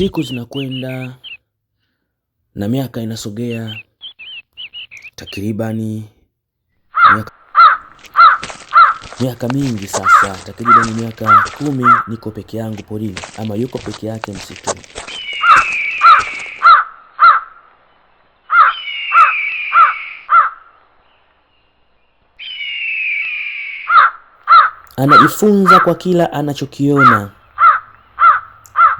Siku zinakwenda na miaka inasogea, takribani miaka mingi sasa, takribani miaka 10 niko peke yangu porini, ama yuko peke yake msituni. Anajifunza kwa kila anachokiona,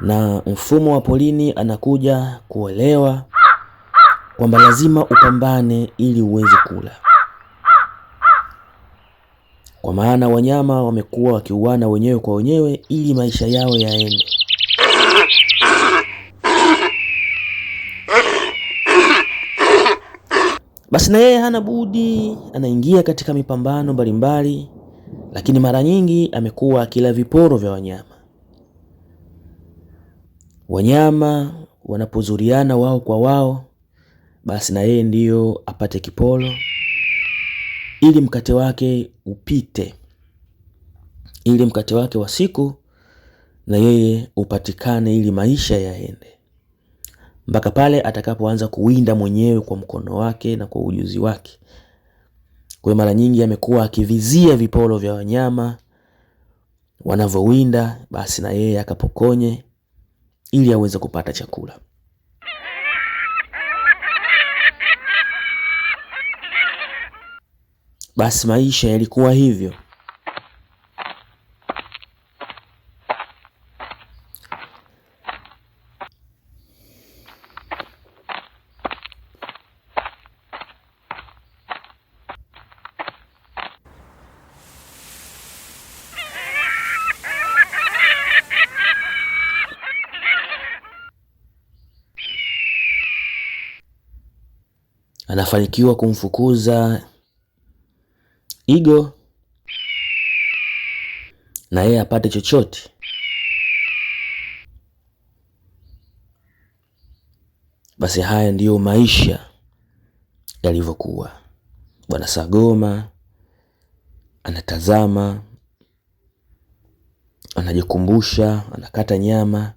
na mfumo wa porini anakuja kuelewa kwamba lazima upambane ili uweze kula, kwa maana wanyama wamekuwa wakiuana wenyewe kwa wenyewe ili maisha yao yaende. Basi na yeye hana budi, anaingia katika mipambano mbalimbali, lakini mara nyingi amekuwa akila viporo vya wanyama. Wanyama wanapozuriana wao kwa wao, basi na yeye ndiyo apate kiporo ili mkate wake upite, ili mkate wake wa siku na yeye upatikane, ili maisha yaende, mpaka pale atakapoanza kuwinda mwenyewe kwa mkono wake na kwa ujuzi wake. Kwa hiyo mara nyingi amekuwa akivizia viporo vya wanyama wanavyowinda, basi na yeye akapokonye ili aweze kupata chakula. Basi maisha yalikuwa hivyo. Anafanikiwa kumfukuza igo na yeye apate chochote. Basi haya ndiyo maisha yalivyokuwa. Bwana Sagoma anatazama, anajikumbusha, anakata nyama.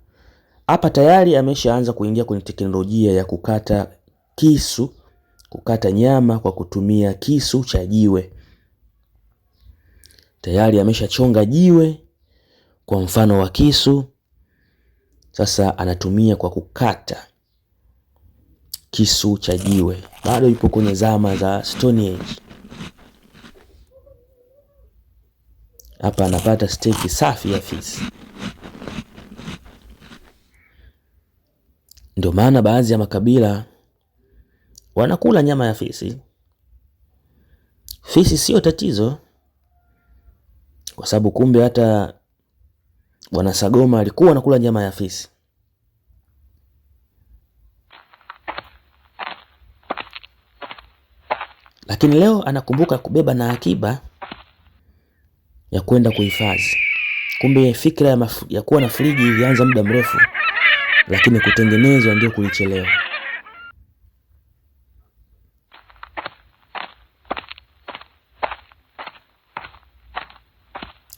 Hapa tayari ameshaanza kuingia kwenye teknolojia ya kukata kisu, kukata nyama kwa kutumia kisu cha jiwe. Tayari ameshachonga jiwe kwa mfano wa kisu, sasa anatumia kwa kukata kisu cha jiwe. Bado yupo kwenye zama za Stone Age. Hapa anapata steki safi ya fisi. Ndio maana baadhi ya makabila wanakula nyama ya fisi. Fisi sio tatizo, kwa sababu kumbe hata Bwana Sagoma alikuwa anakula nyama ya fisi. Lakini leo anakumbuka kubeba na akiba ya kwenda kuhifadhi. Kumbe fikra ya kuwa na friji ilianza muda mrefu, lakini kutengenezwa ndio kulichelewa.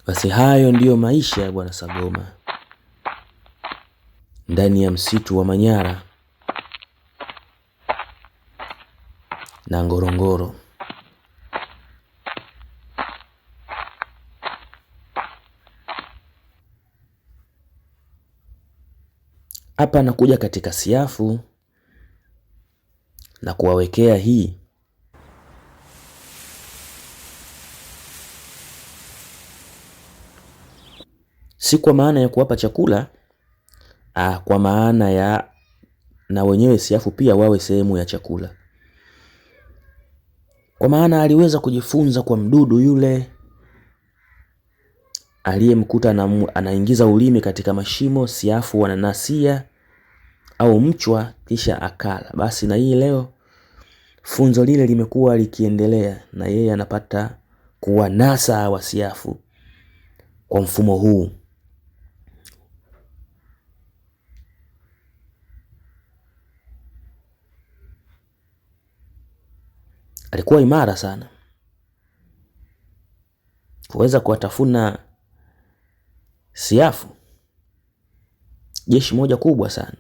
Basi hayo ndiyo maisha ya Bwana Sagoma ndani ya msitu wa Manyara na Ngorongoro. Hapa nakuja katika siafu na kuwawekea hii. Si kwa maana ya kuwapa chakula, kwa maana ya na wenyewe siafu pia wawe sehemu ya chakula. Kwa maana aliweza kujifunza kwa mdudu yule aliyemkuta anaingiza ulimi katika mashimo, siafu wananasia au mchwa, kisha akala. Basi na hii leo funzo lile limekuwa likiendelea, na yeye anapata kuwanasa wa siafu kwa mfumo huu. Alikuwa imara sana kuweza kuwatafuna siafu. Jeshi moja kubwa sana.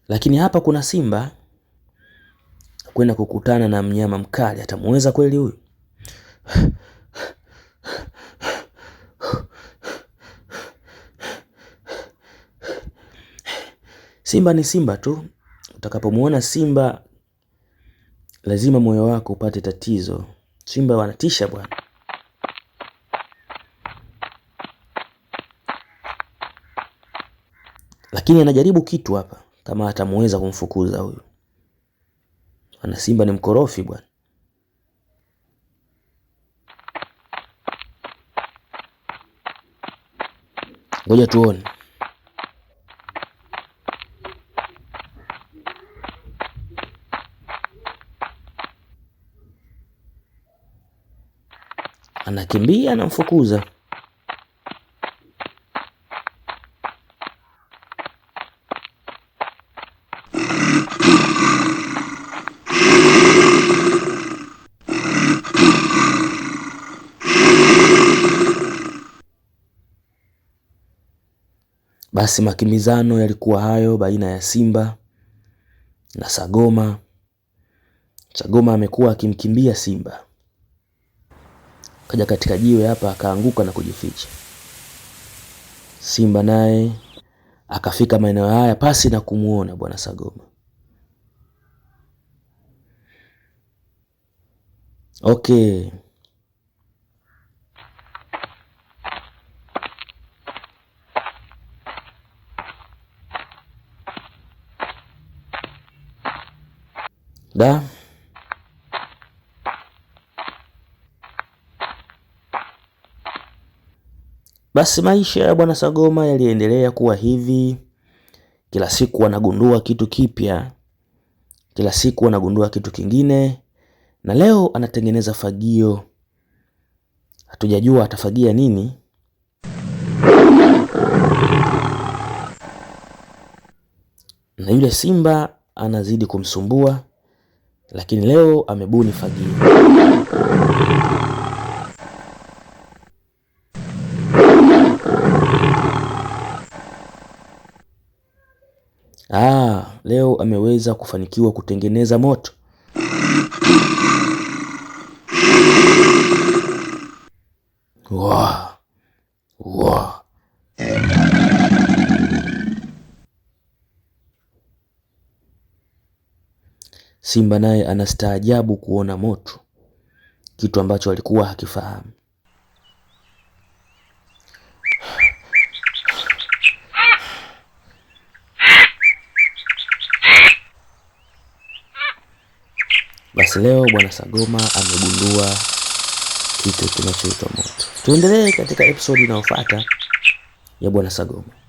Lakini hapa kuna simba kwenda kukutana na mnyama mkali, atamuweza kweli huyu? Simba ni simba tu. Utakapomuona simba lazima moyo wako upate tatizo. Simba wanatisha bwana. Lakini anajaribu kitu hapa, kama atamuweza kumfukuza huyu. Ana simba ni mkorofi bwana. Ngoja tuone. Anakimbia, anamfukuza. Basi makimbizano yalikuwa hayo baina ya simba na Sagoma. Sagoma amekuwa akimkimbia simba. Kaja katika jiwe hapa akaanguka na kujificha. Simba naye akafika maeneo haya pasi na kumuona bwana Sagoma. Okay. Da. Basi maisha ya bwana Sagoma yaliendelea kuwa hivi. Kila siku anagundua kitu kipya, kila siku anagundua kitu kingine, na leo anatengeneza fagio. Hatujajua atafagia nini. Na yule simba anazidi kumsumbua, lakini leo amebuni fagio. Leo ameweza kufanikiwa kutengeneza moto. Wow. Wow. Simba naye anastaajabu kuona moto, kitu ambacho alikuwa hakifahamu. Basi leo bwana Sagoma amegundua kitu kinachoitwa moto. Tuendelee katika episode inayofuata ya bwana Sagoma.